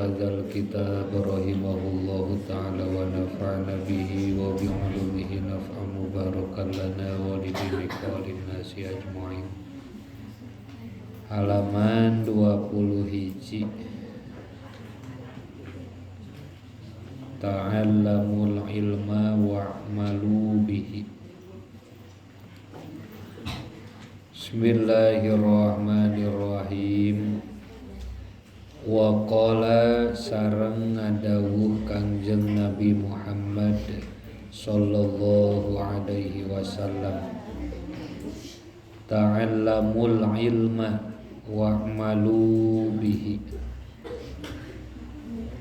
hadzal kitab rahimahullahu ta'ala wa nafa'ana bihi wa bi ulumihi naf'an mubarakan lana wa li nasi ajma'in. Halaman 20. Ta'allamul ilma wa'malu bihi. Bismillahirrahmanirrahim. Wa qala sareng ngadawuh Kangjeng Nabi Muhammad sallallahu alaihi wasallam, ta'allamul ilma wa'malu bihi.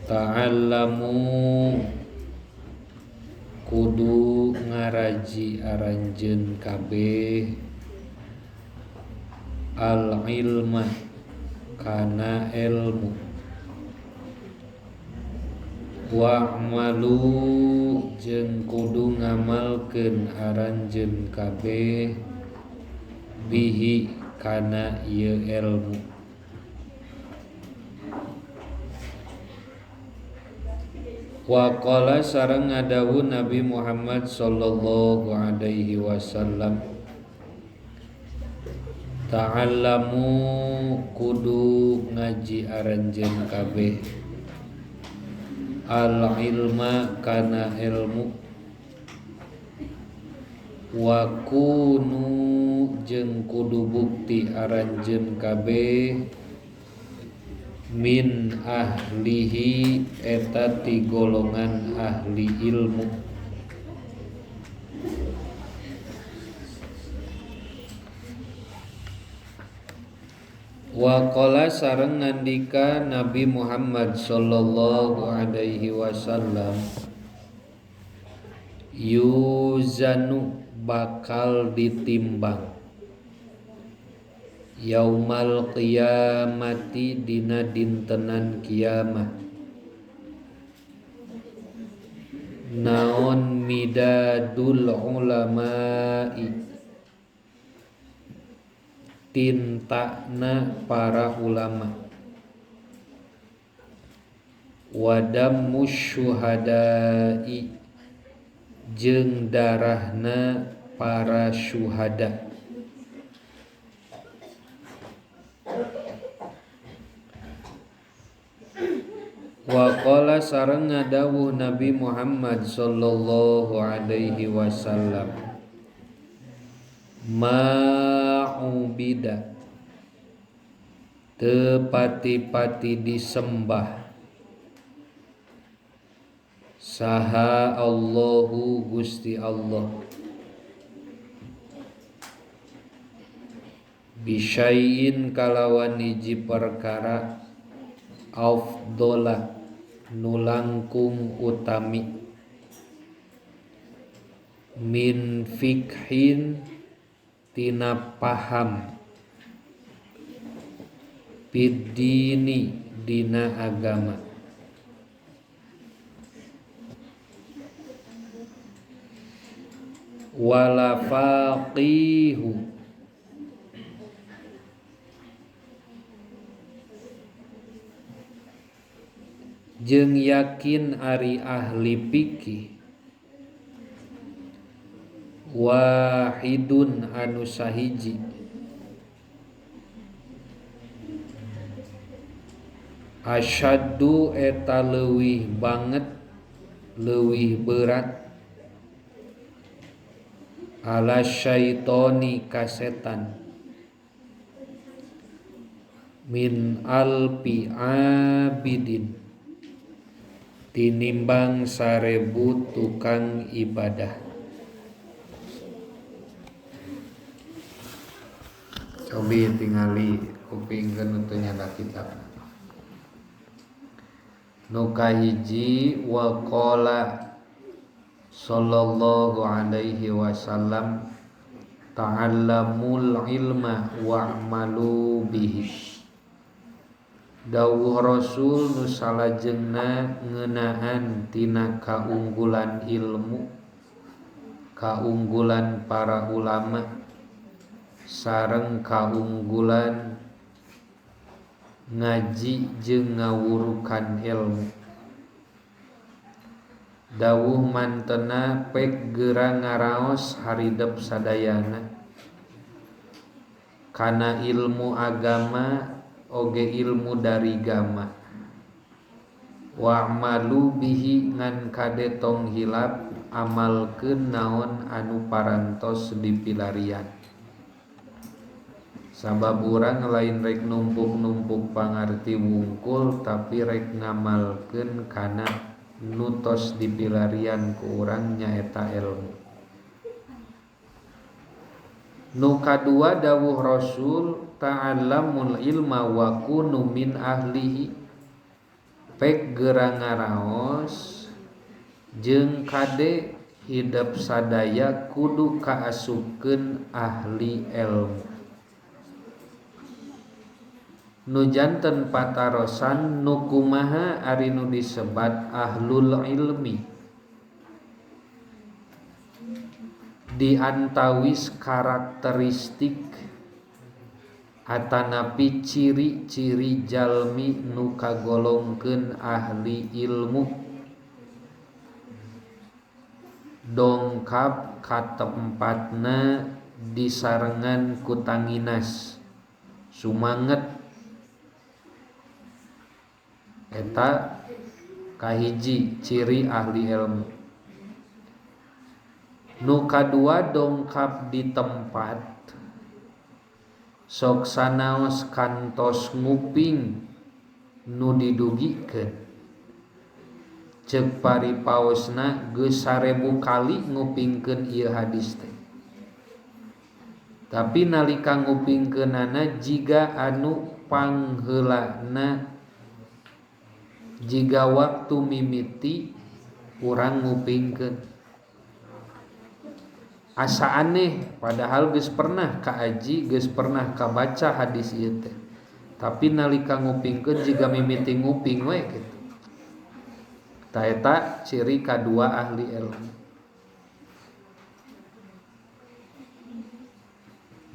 Ta'allamu kudu ngaraji aranjeun kabeh al ilma kana ilmu, wa'malu jeung kudu ngamalkeun aranjeun kabeh bihi kana ieu ilmu. Wa qala sareng ngadawuh Nabi Muhammad sallallahu alaihi wasallam, ta'allamu kudu ngaji aranjeun kabeh al ilma kana ilmu, wa kunu jeung kudu bukti aranjeun kabeh min ahlihi eta ti golongan ahli ilmu. Wa qala sareng ngandika Nabi Muhammad sallallahu alaihi wasallam, yuzanu bakal ditimbang yaumal qiyamati dina dintenan kiamah, naon midadul ulama'i tintana para ulama, wadammus syuhada'i jeung darahna para syuhada. Wa qala sareng ngadawuh Nabi Muhammad sallallahu alaihi wasallam, ma'ubida tepati-pati disembah saha Allahu Gusti Allah bisyai'in kalawan hiji perkara afdola nulangkung utami min fikhin tina paham piddini dina agama. Wala faqihu jeung yakin ari ahli fikih wahidun anu sahiji asyaddu eta leuwih banget leuwih berat ala syaitoni kasetan min alpi abidin tinimbang 1000 tukang ibadah. Cobi tingali kupingkeun teu nyada kitab. Nu kahiji wa qala sallallahu alaihi wasallam, ta'allamul ilma wa'malu bihi. Dawuh Rasul nu salajengna ngeunaan tina kaunggulan ilmu, kaunggulan para ulama, sareng kaunggulan Ngaji jeung ngawurukan ilmu. Dawuh mantena pek geura ngaraos haridep sadayana kana ilmu agama oge ilmu dari gama. Wa'malu bihi ngan kade tong hilap amalkeun naon anu parantos dipilarian. Sabab urang lain rek numpuk-numpuk pangarti wungkul tapi rek ngamalkeun kana nu tos dipilarian ku urang nyaeta ilmu. Nu kadua dawuh Rasul ta'allamul ilma wa kunu min ahlihi. Pek geura ngaraos jeung kade hidep sadaya kudu kaasupkeun ahli ilmu. Nu janten patarosan nu kumaha ari nu disebat ahlul ilmi. Di antawis karakteristik atanapi ciri-ciri jalmi nu kagolongkeun ahli ilmu dongkap ka tempatna disarengan ku tanginas sumanget. Eta kahiji ciri ahli ilmu. Nu kadua dongkap di tempat sok sanaos kantos nguping nu didugikeun. Ceuk paripaosna geus 1000 kali ngupingkeun ieu hadis teh. Tapi nalika ngupingkeunana jiga anu pangheulana jiga waktu mimiti urang ngupingkeun. Asa aneh padahal geus pernah kaaji, geus pernah kabaca hadis ieu teh. Tapi nalika ngupingkeun jiga mimiti nguping we kitu. Ta eta ciri kadua ahli ilmu.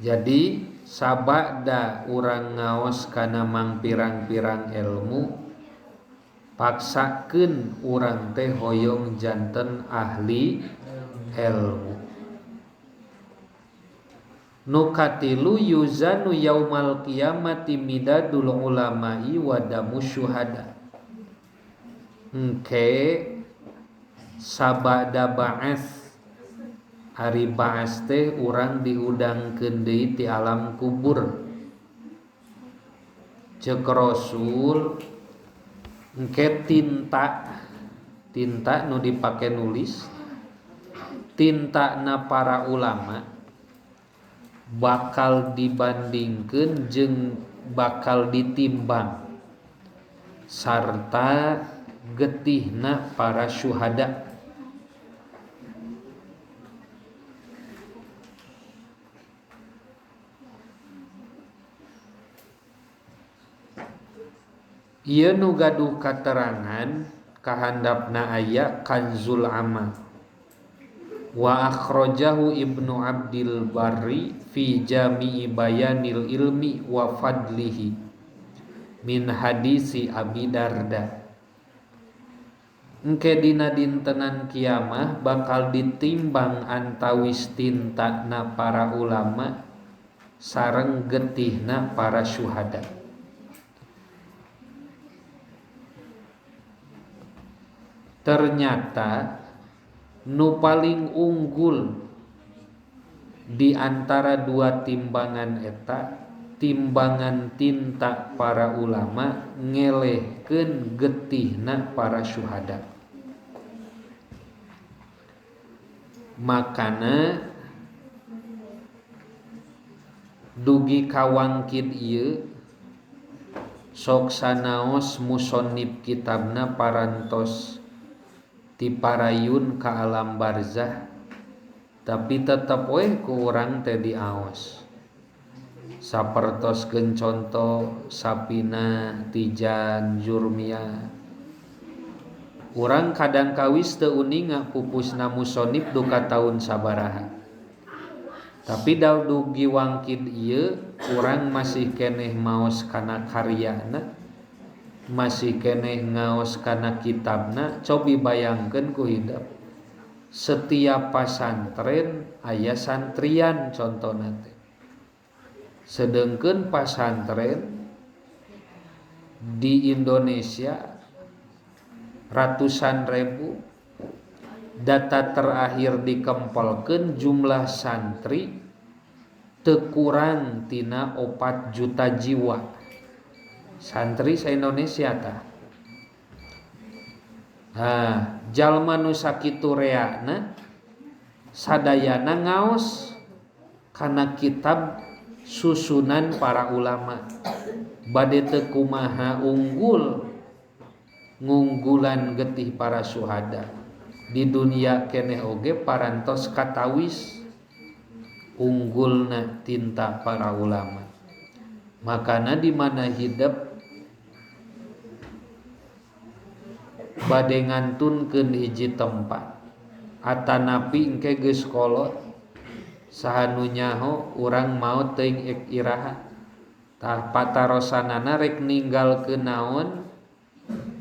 Jadi sabada urang ngaos kana mangpirang-pirang ilmu paksakeun urang teh hoyong janten ahli ilmu. Nu katilu yuzanu yaumal qiyamati midadul ulama'i wa damus syuhada. Engke sabada ba'ats ari ba'ats teh urang dihudangkeun deui ti alam kubur. Ceuk Rasul engke tinta nu dipake nulis tintana para ulama bakal dibandingkeun jeung bakal ditimbang sarta getihna para syuhada. Ieu nu gaduh katerangan kahandapna aya Kanzul Amal. Wa akhrajahu Ibnu Abdil Barri fi Jami'i Bayanil Ilmi wa Fadlihi min hadisi Abi Darda. Engke dina dintenan kiamah bakal ditimbang antawis tintana para ulama sareng getihna para syuhada. Ternyata nu paling unggul di antara dua timbangan eta, timbangan tinta para ulama ngelehkeun getihna para syuhada. Makana dugi kawangkid ieu sok sanaos musonib kitabna parantos ti parayun ka alam barzah, tapi tetep we ku urang teh diaos. Sapertoskeun conto Sapina, Tijan, Jurmia. Urang kadang kawis teu uninga pupusna musonib duka taun sabaraha. Tapi dugi wangkid ieu Urang masih keneh maos kana karyana, masih keneh ngaos kana kitabna. Cobi bayangkeun ku hidep setiap pasantren aya santrian contona teh. Sedengkeun pasantren di Indonesia ratusan ribu, data terakhir dikempelkeun jumlah santri teu kurang tina 4 juta jiwa santri sa-Indonesia tah. Nah, jalma nu sakitu reana sadayana ngaos kana kitab susunan para ulama. Bade teu kumaha unggul ngunggulan getih para syuhada di dunia keneh oge parantos katawis unggulna tinta para ulama. Makana di mana hidep bade ngantunkeun hiji tempat atanapi engke geus kolot saha nu nyaho urang maot teuing ek iraha. Tah patarosanana rek ninggalkeun naon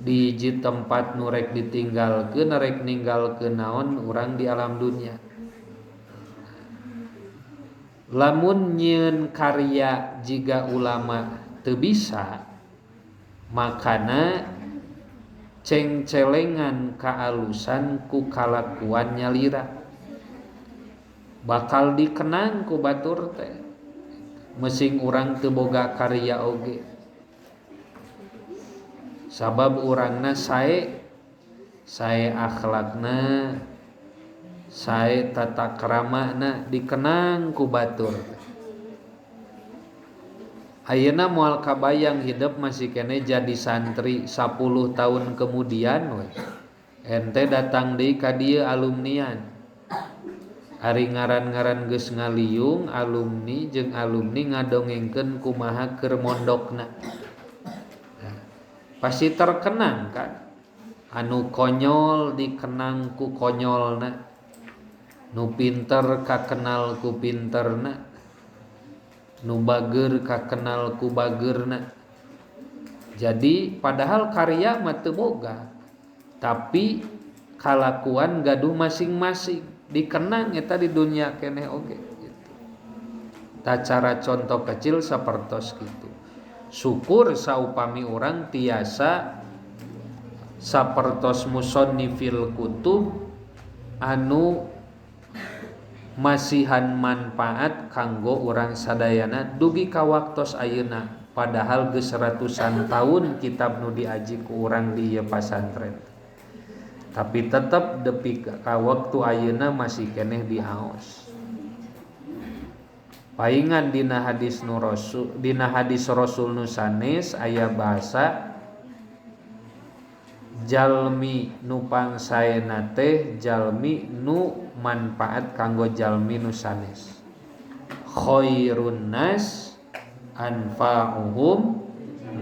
di hiji tempat nu rek ditinggalkeun, rek ninggalkeun naon urang di alam dunia. Lamun nyieun karya jiga ulama teu bisa, makana cengcelengan kaalusan ku kalakuan nyalira bakal dikenang ku batur teh. Mesing urang teu boga karya oge, sabab urangna sae, sae akhlakna, sae tata kramana dikenang ku batur. Ayeuna moal kabayang hidup masih kene jadi santri 10 tahun kemudian we. Ente datang deui ka dieu alumnian. Ari ngaran-ngaran geus ngaliung alumni jeung alumni ngadongengkeun kumaha keur mondokna. Nah, pasti terkenang kan? Anu konyol dikenang ku konyolna, nu pinter kakenal ku pinterna, nu bager kakenal ku bagerna. Jadi padahal karya mah teu boga, tapi kalakuan gaduh masing-masing dikenang eta di dunia keneh oge gitu. Tah cara contoh kecil sapertos kitu. Syukur saupami urang tiasa sapertos musannifil kutub anu masihan manfaat kanggo urang sadayana dugi ka waktos ayeuna, padahal geus ratusan tahun kitab nu diaji ku urang di ieu pasantren, tapi tetep depi ka waktu ayeuna masih keneh diaos. Paingan dina hadis nu rasul, dina hadis rasul nu sanes aya bahasa jalmi nu pangsaena teh jalmi nu manfaat kanggo jalmi nu sanes. Khairun nas anfa'uhum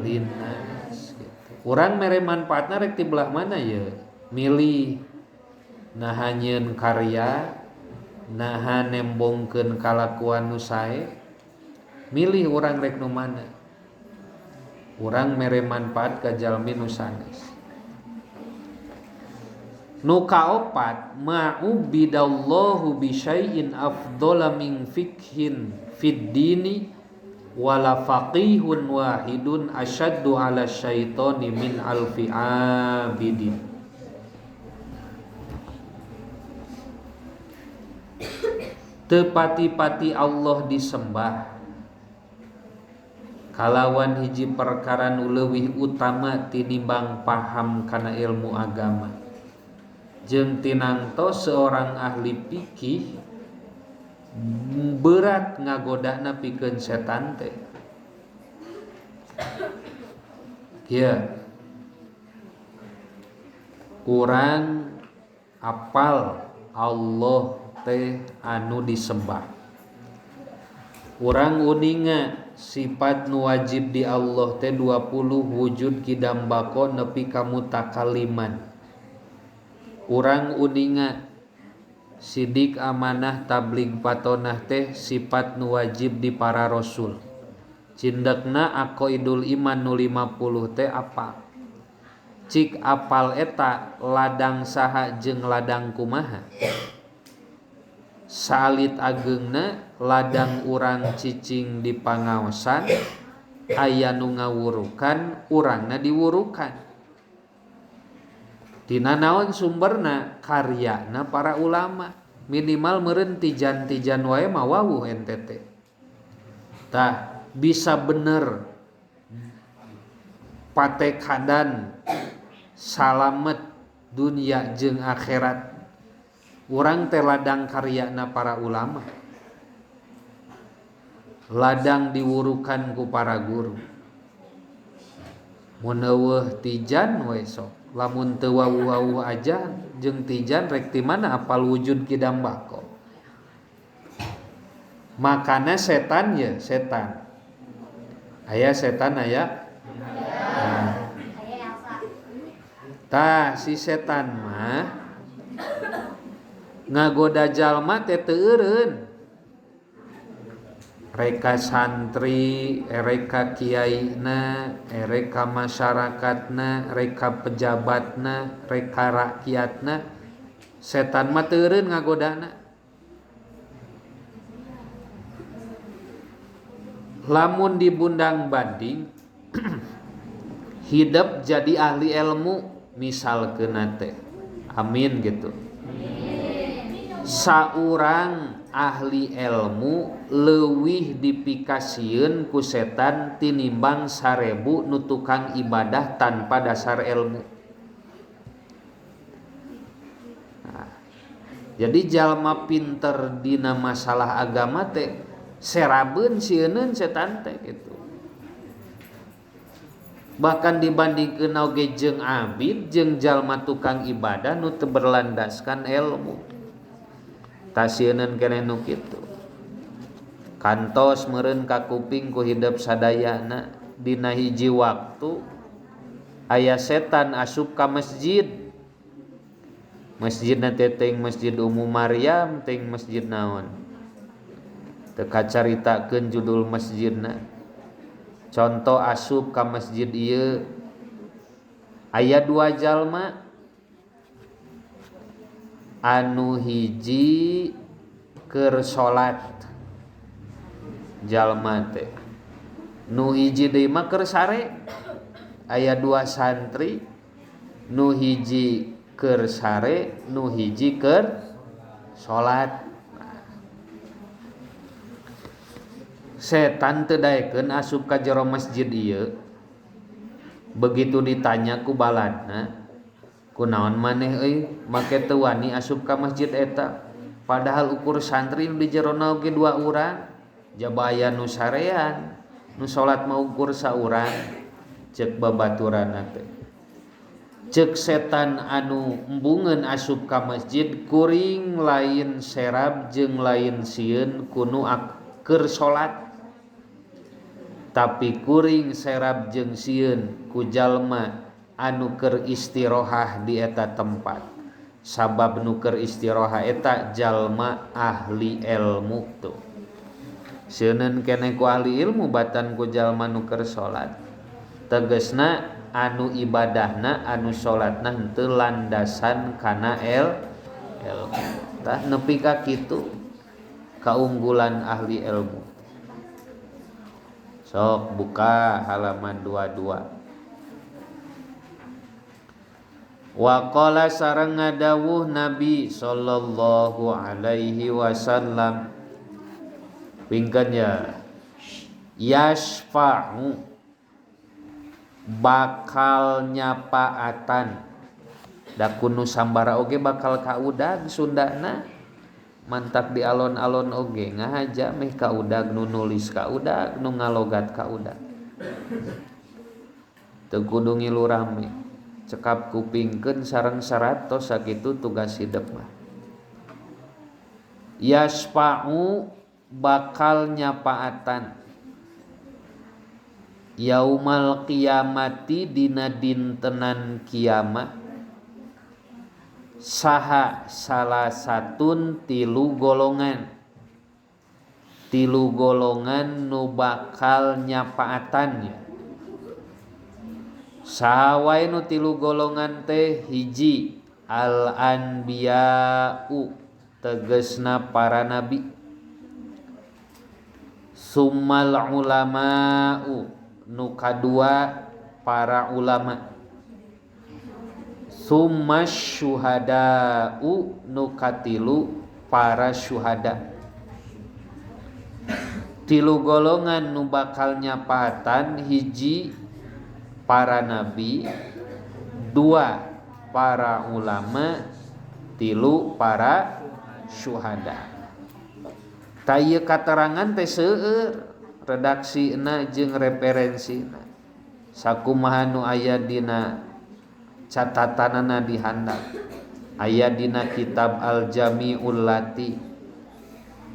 linnas gitu. Urang mere manfaatna rek ti belah mana ye? Milih naha nyieun karya, naha nembongkeun kalakuan nu sae, milih urang rek nu mana. Urang mere manfaat ka jalmi nu sanes. Nu kaopat, ma'ubidallahu bisyai'in afdhala min fikhin fid dini wala faqihun wahidun asyaddu ala syaitani min alfi abidin. Tepati-pati Allah disembah kalawan hiji perkara nu leuwih utama tinimbang paham kana ilmu agama. Jeung tinangto seorang ahli fikih berat ngagodana pikeun setan teh. Kieu urang apal Allah teh anu disembah. Urang uninga sifat nu wajib di Allah teh 20 wujud kidam bako nepi ka mutakaliman. Urang uninga sidik amanah tablig patonah teh sifat nu wajib di para rasul. Cindekna aqaidul iman nu 50 teh apal. Cik apal eta ladang saha jeung ladang kumaha. Saalit ageungna ladang urang cicing di pangaosan aya nu ngawurukan urangna diwurukan. Tina naon sumberna karyana para ulama. Minimal meureun tijan-tijan wae mah wawuh ente teh. Tah bisa bener patekadan salamet dunia jeung akhirat. Urang teh ladang karyana para ulama. Ladang diwurukan ku para guru. Mun eueuh tijan we sok. Lamun teu wawuh-wawuh aja jeung tijan rek ti mana apal wujud kidam bako. Makana setan ya setan. Aya setan aya. Nah. Tah si setan mah ngagoda jalma teh teu eureun. Reka santri, reka kiaina, reka masyarakatna, reka pejabatna, reka rakyatna, setan mah teu eureun ngagodana. Lamun dibundang banding hidup jadi ahli ilmu misalkeun teh. Amin gitu. Saurang ahli ilmu leuwih dipikasieun ku setan tinimbang 1000 nu tukang ibadah tanpa dasar ilmu. Nah, jadi jalma pinter dina masalah agama teh serabeun sieuneun setan teh gitu. Bahkan dibandingkeun oge jeung abid jeung jalma tukang ibadah nu teu berlandaskan ilmu. Tasieuneun keneh nu kitu. Kantos meureun ka kuping ku hidep sadayana dina hiji waktu aya setan asup ka masjid. Masjidna teh teuing Masjid Ummu Maryam teuing masjid naon. Teu kacaritakeun judul masjidna. Contoh asup ka masjid ieu aya dua jalma anu hiji keur salat jalma teh nu hiji deui mah keur sare. Aya dua santri nu hiji keur sare nu hiji keur salat. Setan teu daekeun asup ka jero masjid ieu. Begitu ditanya ku baladna, kunaon maneh euy make teu wani asup ka masjid eta, padahal ukur santri nu di jerona oge dua urang, jaba aya nu sarean nu salat mah ukur saurang. Ceuk babaturanna teh, ceuk setan anu embungeun asup ka masjid, kuring lain serab jeung lain sieun kunu keur salat, tapi kuring serab jeung sieun ku jalma anu keur istirohah di eta tempat. Sabab nu keur istirohah eta jalma ahli ilmu tuh. Sieun keneh ku ahli ilmu batan ku jalma nu keur salat. Tegesna anu ibadahna anu salatna henteu landasan kana ilmu. Tah nepi ka kitu kaunggulan ahli ilmu. Sok buka halaman 22. Wa qala sareng ngadawuh Nabi sallallahu alaihi wasallam. Pingkeun ya. Yasfa'u bakal nyapaatan. Da kunu sambara oge bakal kaudag Sundana. Mantak di alon-alon oge ngahaja meh kaudag nu nulis kaudag nu ngalogat kaudag. Teu kudu ngilu rame. Cekap kupingkeun sareng saratos sakitu tugas hidup mah. Yasfa'u bakal nyapaatan yaumal qiyamati dina dintenan kiamat saha salah satun tilu golongan. Tilu golongan nu bakal nyapaatannya. Saha wae nu tilu golongan teh? Hiji, al anbiya'u, tegesna para nabi. Summal ulama'u, nu kadua para ulama. Summas syuhada'u, nu katilu para syuhada. Tilu golongan nu bakal nyapaatan, hiji para nabi, dua para ulama, tilu para syuhada. Ta ieu katerangan teh seueur redaksina jeung referensina. Sakumaha nu aya dina catatanana di handap, aya dina kitab Al-Jami'ul Lati.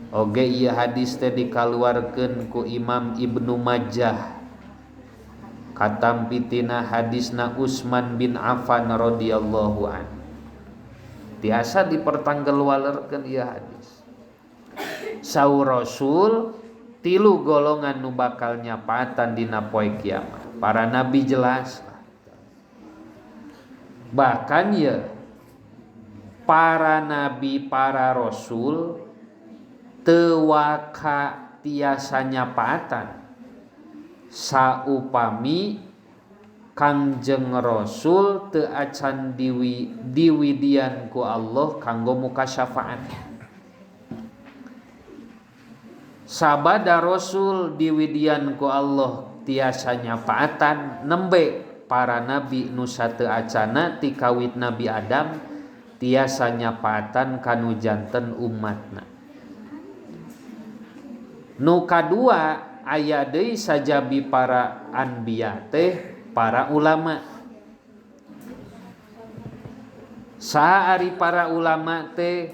Oge ieu hadis teh dikaluarkeun ku Imam Ibnu Majah. Katampi tina hadisna Utsman bin Affan radhiyallahu an. Tiasa dipertanggelwalerkeun ieu hadis. Saur Rasul tilu golongan nu bakal nyapaatan dina poe kiamat. Para nabi jelas. Bahkan ya para nabi, para rasul teu waka tiasa nyapaatan saupami Kangjeng Rasul teu acan diwidian ku Allah kanggo muka syafaat. Sabada Rasul diwidian ku Allah tiasa nyapaatan nembe para nabi nu sateu acana ti kawit Nabi Adam tiasa nyapaatan kanu janten umatna. Nu kadua aya deui sajabi para anbiya teh para ulama. Saha ari para ulama teh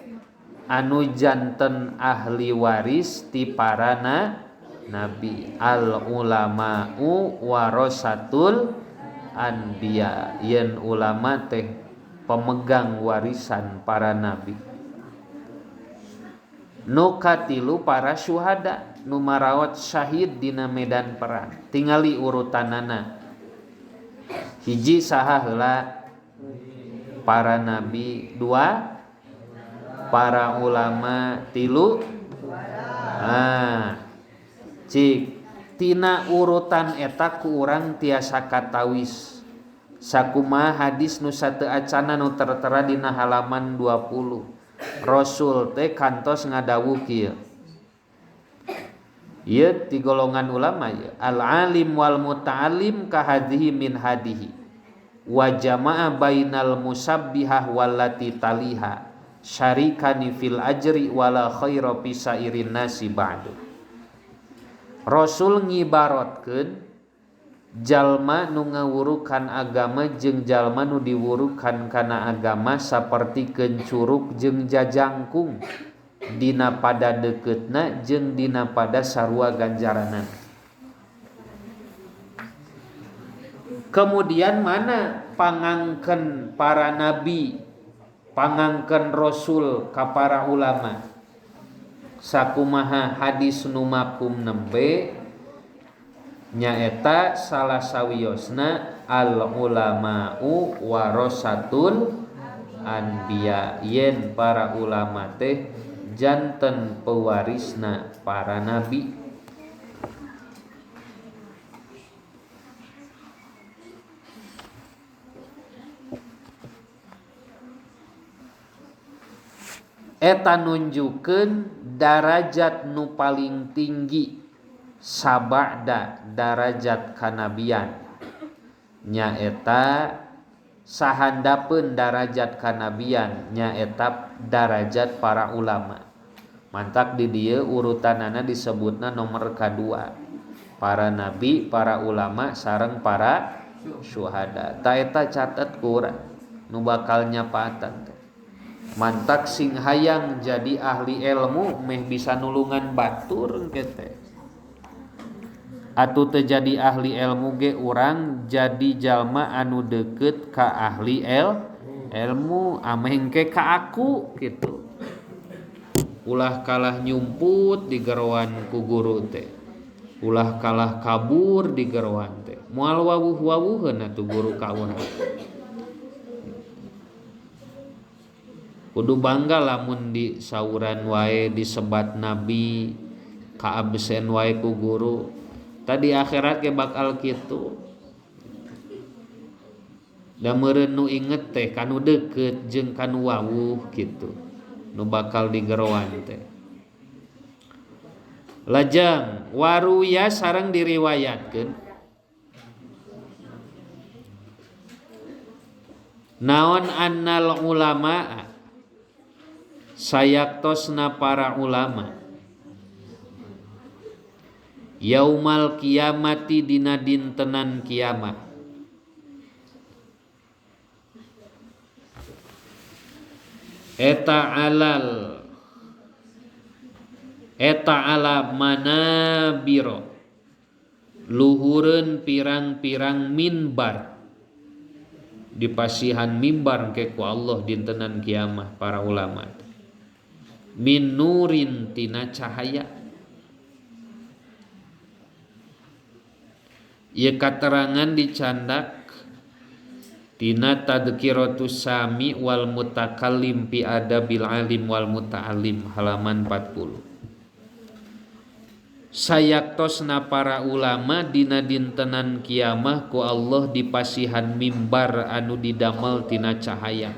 anu janten ahli waris ti para nabi. Al ulama'u warasatul anbiya, yen ulama teh pemegang warisan para nabi. Nu katilu para syuhada, nu marawat syahid dina medan perang. Tingali urutanana. Hiji saha heula? Para nabi, dua para ulama, tilu cik tina urutan eta ku urang tiasa katawis. Sakumaha hadis nu sateu acana nu tertera dina halaman 20. Rasul teh kantos ngadawuh kieu. Ieu ti golongan ulama ieu. Al alim wal muta'allim kahadhihi min hadihi wa jama'a bainal musabbihah wallati taliha syarikani fil ajri wala khaira fi sairin nasi ba'du. Rasul ngibaratkeun jalma nu ngawurukan agama jeung jalma nu diwurukan kana agama sapertikeun curug jeung jajangkung dina pada deuketna jeung dina pada sarua ganjaranan. Kemudian mana pangangkeun para nabi, pangangkeun rasul ka para ulama? Sakumaha hadis nu mafhum nembe nyaeta salah sawiosna al ulama'u warasatul anbiya, yen para ulama teh janten pewarisna para nabi. Eta nunjukeun darajat nu paling tinggi sabada darajat kanabian, nyaeta sahandapeun darajat kanabian nyaeta darajat para ulama. Mantak di dieu urutanana disebutna nomor kadua, para nabi, para ulama sareng para syuhada. Ta eta catet ku urang nu bakal nyapaatan teh. Mantak sing hayang jadi ahli ilmu meh bisa nulungan batur engke teh. Atuh teu jadi ahli ilmu ge urang jadi jalma anu deukeut ka ahli ilmu ameh engke ka aku gitu. Ulah kalah nyumput di geroan ku guru teh. Ulah kalah kabur di geroan teh. Moal wawuh-wawuheun atuh guru ka urang. Kudu bangga lamun di sauran wae disebat nabi, kaabsen wae ku guru. Tadi akhirat ge bakal kitu. Da meureun nu inget teh kanu deukeut jeung kanu wawuh kitu. Nu bakal digeroan teh. Lajeng waruya sareng diriwayatkeun naon annal ulama sayaktosna para ulama yaumal kiamati dina dintenan kiamat eta alal eta ala manabiro luhureun pirang-pirang minbar dipasihan mimbar ke ku Allah dintenan kiamah para ulama min nurin tina cahaya. Ieu katerangan dicandak tina Tadkiratus Sami wal Mutakallim fi Adabil Alim wal Muta'allim halaman 40. Sayaktosna para ulama dina dintenan kiamah ku Allah dipasihan mimbar anu didamel tina cahaya.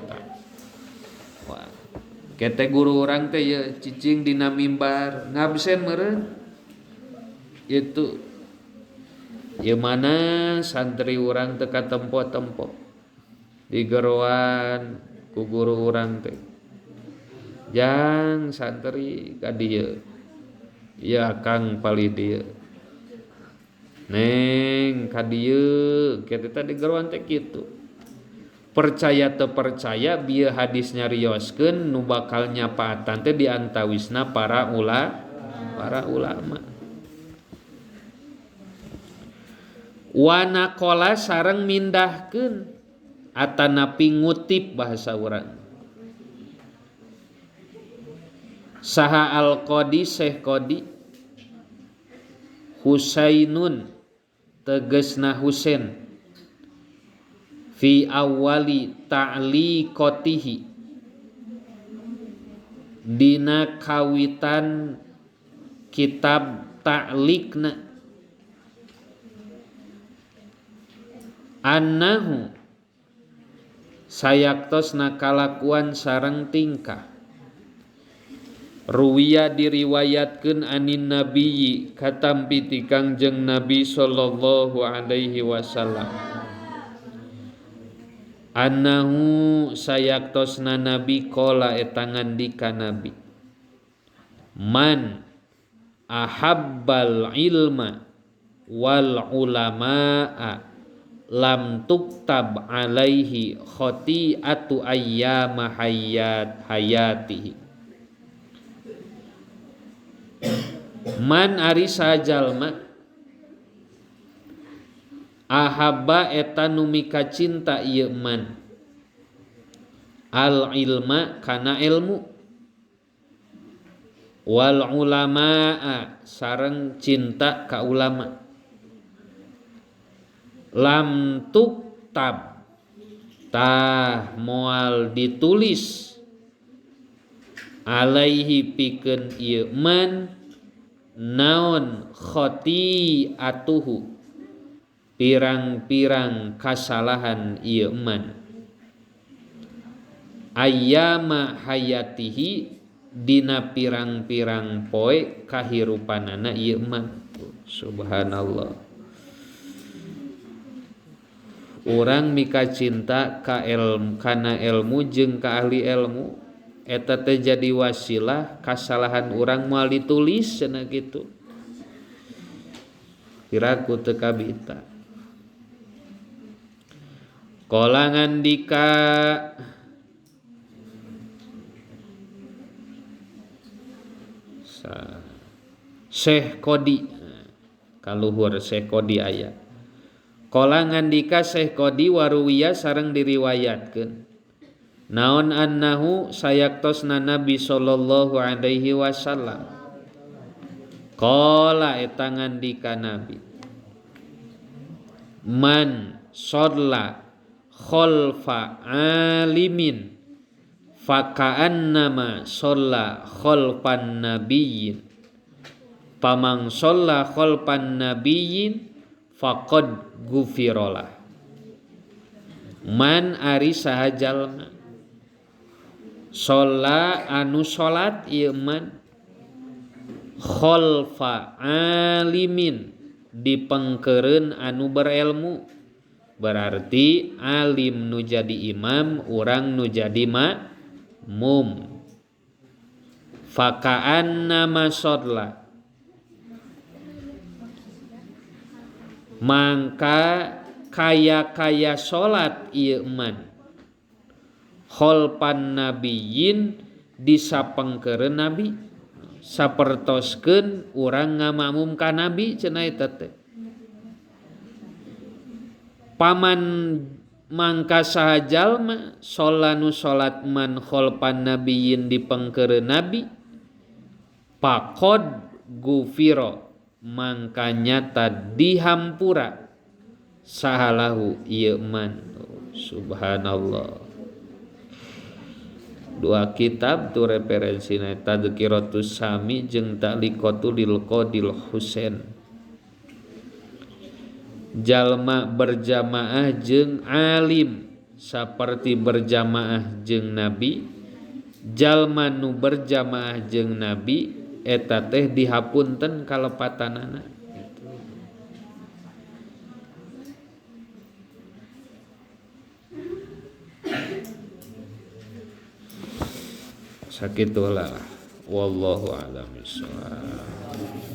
Wah, kete guru urang teh ye cicing dina mimbar ngabsen meureun. Itu ieu mana santri urang teu katempo-tempo digeroan ku guru urang teh. Jang santri ka dieu. Ya Kang palih dieu. Neng ka dieu kitu teh digeroan teh kitu. Percaya teu percaya bieu hadis nyarioskeun nu bakal nyapaatan teh diantawisna para ulama. Wanakola sareng mindahkeun atanapi ngutip bahasa urang. Saha al-Qadi Syekh Qadi Husainun tegesna Husain fi awali ta'liqatihi dina kawitan kitab ta'liqna annahu sayaktosna kalakuan sareng tingkah ruwiya diriwayatkeun anin nabiyyi katampi ti Kangjeng Nabi sallallahu alaihi wasallam annahu sayaktosna nabi qala eta ngandika nabi man ahabbal ilma wal ulamaa lam tuktab alaihi khati'atu ayyama hayatihi. Man ari sajalma ahabba eta nu mika cinta ieu man al ilma kana ilmu wal ulamaa sareng cinta ka ulama lam tuktab tah moal ditulis alaihi pikeun ieu man naon khati'atuhu pirang-pirang kasalahan ieu man ayyama hayatihi dina pirang-pirang poe kahirupanana ieu man. Subhanallah. Urang mika cinta ka ilmu, kana ilmu jeung ka ahli ilmu eta teh jadi wasilah kasalahan urang moal ditulis cenah kitu. Piraku teu kabita. Qala ngandika Syekh Qadi kaluhur Syekh Qadi aya. Qala ngandika Syekh Qadi waruwiya sareng diriwayatkeun Naon annahu sayaktosna Nabi sallallahu alaihi wasallam. Qala eta ngandika Nabi. Man shalla khalfa alimin faka'annama shalla khalfan nabiyyin. Pamang shalla khalfan nabiyyin faqad ghufirolah. Man ari saha jalma sholla anu sholat ieu man khalfa alimin dipengkeureun anu berilmu, berarti alim nu jadi imam urang nu jadi makmum. Faka'annama sholla mangka kaya-kaya salat ieu man kholpan nabiyyin disapengkeureun nabi, sapertoskeun urang ngamakmum ka nabi cenah eta teh. Paman mangka saha jalma sholanu salat man kholpan nabiyyin dipengkeureun nabi faqad gufira mangka nyata dihampura sahalahu ieu man. Subhanallah. Dua kitab tu referensina Tadhkiratus Sami jeung Ta'liqatu lil Qadil Husain. Jalma berjamaah jeung alim saperti berjamaah jeung nabi, jalma nu berjamaah jeung nabi eta teh dihapunten kalepatanana. Sakitulah, wallahu a'lam bishawab.